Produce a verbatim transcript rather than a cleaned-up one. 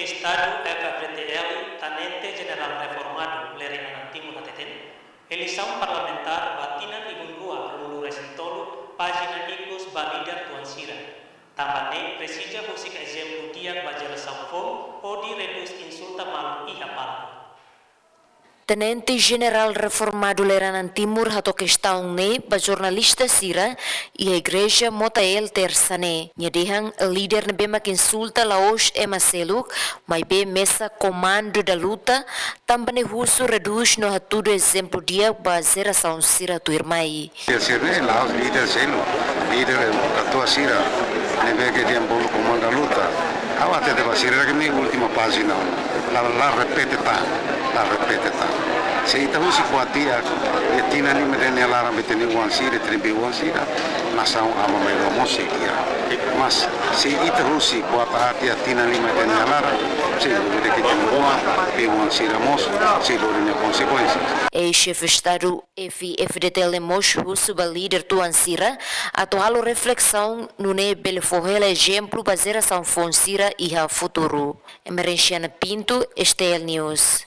Estadu F-FDTL, Tenente Jenerál Reformadu Lere Nanan Timur hateten, eleisaun parlamentár ba tinan rihun rua ruanulu resin tolu, pájina ikus ba líder tuan sira. Tanba ne'e presiza husik ezemplu di'ak ba jerasaun foun, hodi redús insulta malu iha palku. Tenente Jenerál Reformadu Lere Nanan Timur hato'o kestaun ne'e ba jornalista sira iha igreja Motael Tersa ne'e. Nia dehan líder ne'ebé mak insulta la'ós ema seluk, maibé mesak komandu da luta, tanba ne'e husu redús no hatudu ezemplu di'ak ba jerasaun sira tuirmai. Sira ne'e la'ós líder seluk, líder katuas sira ne'ebé ke dehan bolu komandu da luta. Ha'u hatete ba sira katak ne'e última pájina, la, la repete tan, la repete tan. Se ita husik buat di'ak iha tinan lima ida-ne'e nia laran, be ita-nia oan sira, ita-nia bei-oan sira, nasaun aban-bainrua mós sei di'ak. Mas se ita husik buat aat iha tinan lima ida-ne'e nia laran, sei lori de'it ita-nia oan, bei-oan sira mós sei lori nia konsekuénsia. Eis-xefe Estadu F-FDTL mós husu ba líder tuan sira atu halo reflesaun nune'e bele fó hela ezemplu ba jerasaun foun sira iha futuru. Emerenciana Pinto, STL News.